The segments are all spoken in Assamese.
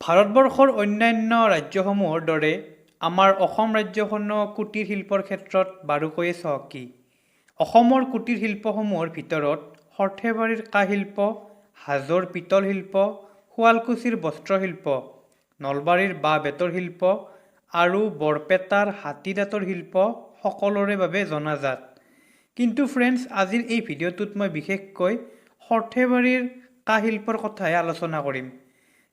ভাৰতবৰ্ষৰ অন্যান্য ৰাজ্যসমূহৰ দৰে আমাৰ অসম ৰাজ্যখনো কুটীৰ শিল্পৰ ক্ষেত্ৰত বাৰুকৈয়ে চহকী। অসমৰ কুটীৰ শিল্পসমূহৰ ভিতৰত সৰ্থেবাৰীৰ কাঁহ শিল্প, হাজোৰ পিতল শিল্প, শুৱালকুছিৰ বস্ত্ৰশিল্প, নলবাৰীৰ বাঁহ বেতৰ শিল্প আৰু বৰপেটাৰ হাতী দাঁতৰ শিল্প সকলোৰে বাবে জনাজাত। কিন্তু ফ্ৰেণ্ডছ, আজিৰ এই ভিডিঅ'টোত মই বিশেষকৈ সৰ্থেবাৰীৰ কাঁহ শিল্পৰ কথাহে আলোচনা কৰিম।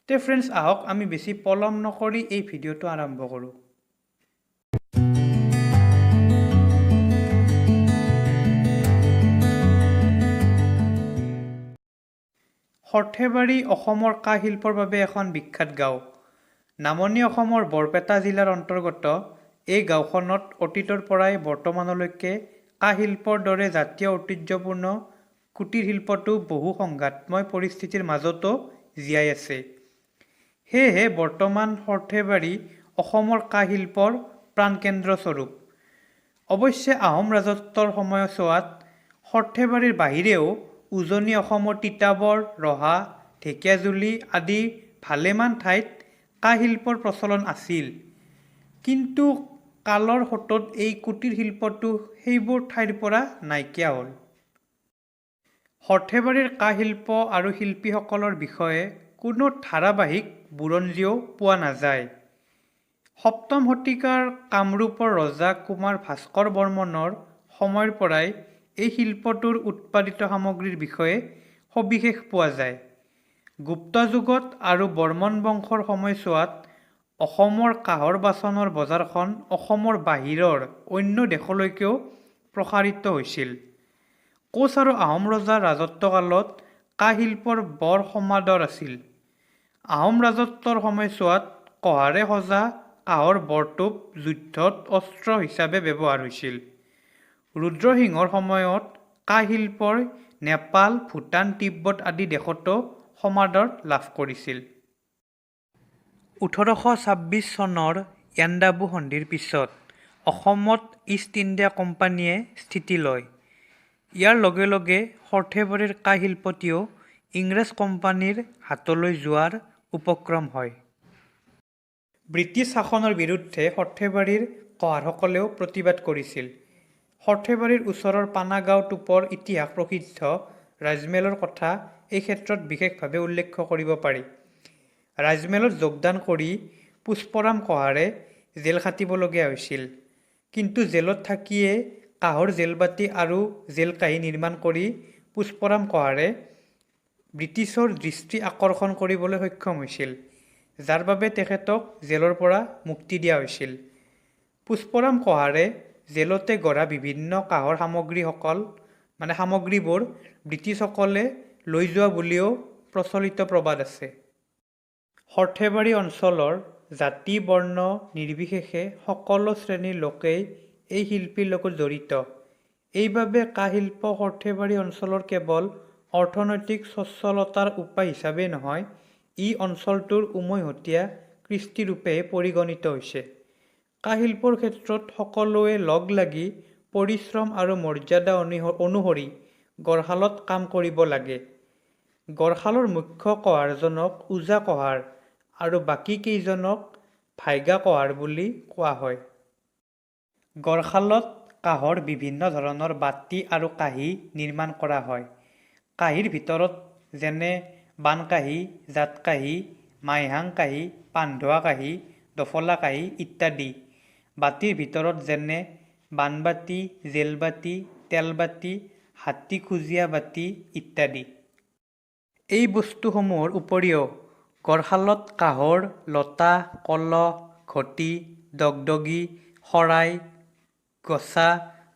তে ফ্ৰেণ্ডছ, আহক আমি বেছি পলম নকৰি এই ভিডিঅ'টো আৰম্ভ কৰোঁ। সৰ্থেবাৰী অসমৰ কাঁহ শিল্পৰ বাবে এখন বিখ্যাত গাঁও। নামনি অসমৰ বৰপেটা জিলাৰ অন্তৰ্গত এই গাঁওখনত অতীতৰ পৰাই বৰ্তমানলৈকে কাঁহ শিল্পৰ দৰে জাতীয় ঐতিহ্যপূৰ্ণ কুটীৰ শিল্পটো বহু সংঘাতময় পৰিস্থিতিৰ মাজতো জীয়াই আছে। সেয়েহে বৰ্তমান সৰ্থেবাৰী অসমৰ কাঁহ শিল্পৰ প্ৰাণকেন্দ্ৰস্বৰূপ। অৱশ্যে আহোম ৰাজত্বৰ সময়ছোৱাত সৰ্থেবাৰীৰ বাহিৰেও উজনি অসমৰ তিতাবৰ, ৰহা, ঢেকীয়াজুলি আদি ভালেমান ঠাইত কাঁহ শিল্পৰ প্ৰচলন আছিল। কিন্তু কালৰ সোঁতত এই কুটীৰ শিল্পটো সেইবোৰ ঠাইৰ পৰা নাইকিয়া হ'ল। সৰ্থেবাৰীৰ কাঁহ শিল্প আৰু শিল্পীসকলৰ বিষয়ে কোনো ধাৰাবাহিক বুৰঞ্জীও পোৱা নাযায়। সপ্তম শতিকাৰ কামৰূপৰ ৰজা কুমাৰ ভাস্কৰ বৰ্মনৰ সময়ৰ পৰাই এই শিল্পটোৰ উৎপাদিত সামগ্ৰীৰ বিষয়ে সবিশেষ পোৱা যায়। গুপ্ত যুগত আৰু বৰ্মন বংশৰ সময়ছোৱাত অসমৰ কাঁহৰ বাচনৰ বজাৰখন অসমৰ বাহিৰৰ অন্য দেশলৈকেও প্ৰসাৰিত হৈছিল। কোচ আৰু আহোম ৰজাৰ ৰাজত্বকালত কাঁহ শিল্পৰ বৰ সমাদৰ আছিল। আহোম ৰাজত্বৰ সময়ছোৱাত কঁহাৰে সজা কাঁহৰ বৰটোপ যুদ্ধত অস্ত্ৰ হিচাপে ব্যৱহাৰ হৈছিল। ৰুদ্ৰসিংহৰ সময়ত কাঁহ শিল্পই নেপাল, ভূটান, তিব্বত আদি দেশতো সমাদৰ লাভ কৰিছিল। 1826 চনৰ ইয়াণ্ডাবু সন্ধিৰ পিছত অসমত ইষ্ট ইণ্ডিয়া কোম্পানীয়ে স্থিতি লয়। ইয়াৰ লগে লগে সৰ্থেবাৰীৰ কাঁহ শিল্পটিও ইংৰাজ কোম্পানীৰ হাতলৈ যোৱাৰ উপক্ৰম হয়। ব্ৰিটিছ শাসনৰ বিৰুদ্ধে সৰ্থেবাৰীৰ কঁহাৰসকলেও প্ৰতিবাদ কৰিছিল। সৰ্থেবাৰীৰ ওচৰৰ পানাগাঁও টোপৰ ইতিহাস প্ৰসিদ্ধ ৰাজমেলৰ কথা এই ক্ষেত্ৰত বিশেষভাৱে উল্লেখ কৰিব পাৰি। ৰাজমেলত যোগদান কৰি পুষ্পৰাম কঁহাৰে জেল খাটিবলগীয়া হৈছিল। কিন্তু জেলত থাকিয়ে কাঁহৰ জেলবাতি আৰু জেলকাঁহী নিৰ্মাণ কৰি পুষ্পৰাম কঁহাৰে ব্ৰিটিছৰ দৃষ্টি আকৰ্ষণ কৰিবলৈ সক্ষম হৈছিল, যাৰ বাবে তেখেতক জেলৰ পৰা মুক্তি দিয়া হৈছিল। পুষ্পৰাম কঁহাৰে জেলতে গঢ়া বিভিন্ন কাঁহৰ সামগ্ৰীসকল মানে সামগ্ৰীবোৰ ব্ৰিটিছসকলে লৈ যোৱা বুলিও প্ৰচলিত প্ৰবাদ আছে। সৰ্থেবাৰী অঞ্চলৰ জাতি বৰ্ণ নিৰ্বিশেষে সকলো শ্ৰেণীৰ লোকেই এই শিল্পীৰ লগত জড়িত। এইবাবে কাঁহ শিল্প সৰ্থেবাৰী অঞ্চলৰ কেৱল অৰ্থনৈতিক স্বচ্ছলতাৰ উপায় হিচাপেই নহয়, ই অঞ্চলটোৰ উমৈহতীয়া কৃষ্টিৰূপেহে পৰিগণিত হৈছে। কাঁহ শিল্পৰ ক্ষেত্ৰত সকলোৱে লগ লাগি পৰিশ্ৰম আৰু মৰ্যাদা অনুসৰি গড়শালত কাম কৰিব লাগে। গড়শালৰ মুখ্য কঁহাৰজনক ওজা কঁহাৰ আৰু বাকী কেইজনক ভাইগা কঁহাৰ বুলি কোৱা হয়। গড়শালত কাঁহৰ বিভিন্ন ধৰণৰ বাতি আৰু কাঁহী নিৰ্মাণ কৰা হয়। কাঁহীৰ ভিতৰত যেনে বানকাঁহী, জাতকাঁহী, মাইহাং কাঁহী, পাণধোৱা কাঁহী, ডফলা কাঁহী ইত্যাদি। বাতিৰ ভিতৰত যেনে বানবাতি, জেলবাতি, তেলবাতি, হাতীখোজীয়া বাতি ইত্যাদি। এই বস্তুসমূহৰ উপৰিও গড়শালত কাঁহৰ লতা, কলহ, ঘটি, দগদগি, শৰাই, গছা,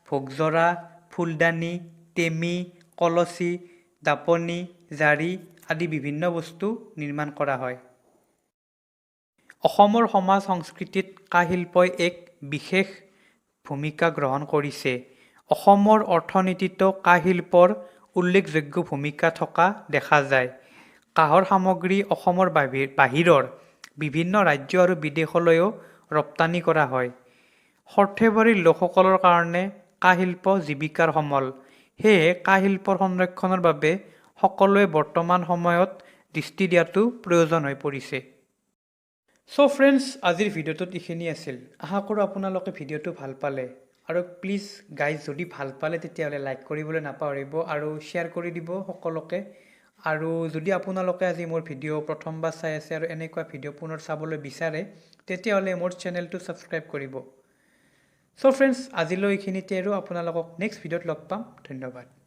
ভোগজৰা, ফুলদানি, টেমি, কলচী, দাপনি, জাৰি আদি বিভিন্ন বস্তু নিৰ্মাণ কৰা হয়। অসমৰ সমাজ সংস্কৃতিত কাঁহ শিল্পই এক বিশেষ ভূমিকা গ্ৰহণ কৰিছে। অসমৰ অৰ্থনীতিতো কাঁহ শিল্পৰ উল্লেখযোগ্য ভূমিকা থকা দেখা যায়। কাঁহৰ সামগ্ৰী অসমৰ বাহিৰৰ বিভিন্ন ৰাজ্য আৰু বিদেশলৈও ৰপ্তানি কৰা হয়। সৰ্থেবাৰীৰ লোকসকলৰ কাৰণে কাঁহ শিল্প জীৱিকাৰ সমল। সেয়েহে কাঁহ শিল্পৰ সংৰক্ষণৰ বাবে সকলোৱে বৰ্তমান সময়ত দৃষ্টি দিয়াটো প্ৰয়োজন হৈ পৰিছে। চ' ফ্ৰেণ্ডছ, আজিৰ ভিডিঅ'টোত এইখিনি আছিল। আশা কৰোঁ আপোনালোকে ভিডিঅ'টো ভাল পালে। আৰু প্লিজ গাইজ, যদি ভাল পালে তেতিয়াহ'লে লাইক কৰিবলৈ নাপাহৰিব আৰু শ্বেয়াৰ কৰি দিব সকলোকে। আৰু যদি আপোনালোকে আজি মোৰ ভিডিঅ' প্ৰথমবাৰ চাই আছে আৰু এনেকুৱা ভিডিঅ' পুনৰ চাবলৈ বিচাৰে, তেতিয়াহ'লে মোৰ চেনেলটো ছাবস্ক্ৰাইব কৰিব। চ' ফ্ৰেণ্ডছ, আজিলৈ এইখিনিতে আৰু আপোনালোকক নেক্সট ভিডিঅ'ত লগ পাম। ধন্যবাদ।